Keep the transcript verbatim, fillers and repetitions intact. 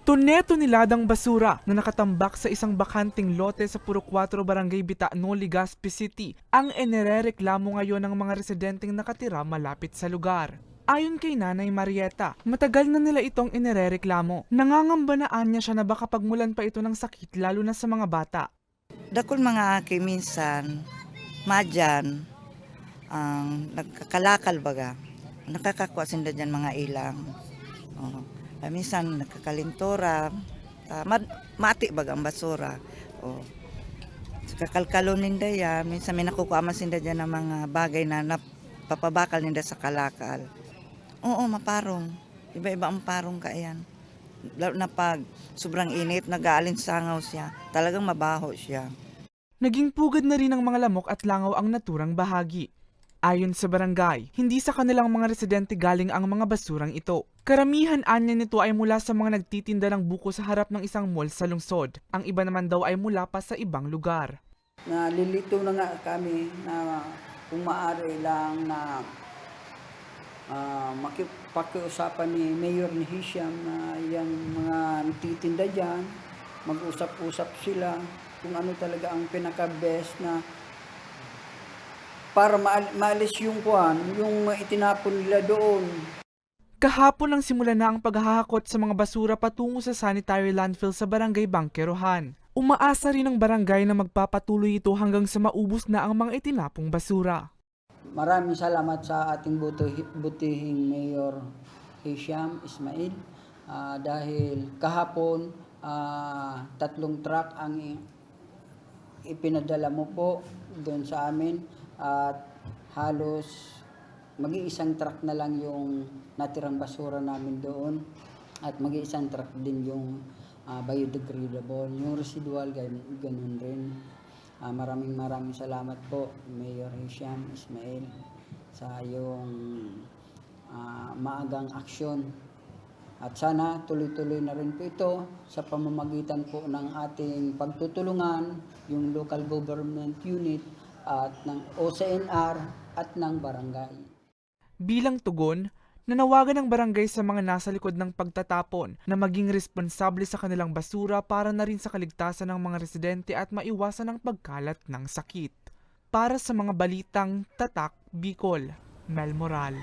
Tone-toneladang basura na nakatambak sa isang bakanteng lote sa Purok Kuwatro, Barangay Bitano, Legazpi City, ang inirereklamo ngayon ng mga residenteng nakatira malapit sa lugar. Ayon kay Nanay Marieta, matagal na nila itong inirereklamo. Nangangamba na anya siya na baka pagmulan pa ito ng sakit, lalo na sa mga bata. Dakul mga aki minsan, madyan, ang nagkakalakal baga, nakakakwa sinda dyan mga ilang. Oh, minsan nagkakalintura, ta-, mad-, mati baga ang basura. Oh. So, kakalkalon ninda yan, minsan may nakukuha man sinda dyan ng mga bagay na nap-, papabakal ninda sa kalakal. Oo, maparong. Iba-iba ang parong kaiyan. Lalo na pag sobrang init, nag-aalinsangaw siya. Talagang mabaho siya. Naging pugad na rin ng mga lamok at langaw ang naturang bahagi. Ayon sa barangay, hindi sa kanilang mga residente galing ang mga basurang ito. Karamihan anya nito ay mula sa mga nagtitinda ng buko sa harap ng isang mall sa lungsod. Ang iba naman daw ay mula pa sa ibang lugar. Nalilito na nga kami na kung maaari lang na, ah, maki-, pakiusapan ni Mayor ni Hisham na yang mga nagtitinda diyan, mag-usap-usap sila kung ano talaga ang pinaka-best na para maal-, maalis yung kuwan, yung itinapon nila doon. Kahapon nang simulan na ang paghahakot sa mga basura patungo sa sanitary landfill sa Barangay Bangkerohan. Umaasa rin ang barangay na magpapatuloy ito hanggang sa maubos na ang mga itinapong basura. Maraming salamat sa ating buti-, butihing Mayor Hisham Ismail, ah, dahil kahapon, ah, tatlong truck ang i-, ipinadala mo po doon sa amin at halos mag-iisang truck na lang yung natirang basura namin doon at mag-iisang truck din yung, ah, biodegradable, yung residual, gan-, ganun rin. Ah, maraming, maraming salamat po, Mayor Hisham Ismail, sa iyong, ah, maagang aksyon. At sana tuloy-tuloy na rin po ito sa pamamagitan po ng ating pagtutulungan, yung local government unit at ng O C N R at ng barangay. Bilang tugon, nanawagan ang barangay sa mga nasa likod ng pagtatapon na maging responsable sa kanilang basura para na rin sa kaligtasan ng mga residente at maiwasan ang pagkalat ng sakit. Para sa mga balitang Tatak Bicol, Mel Moral.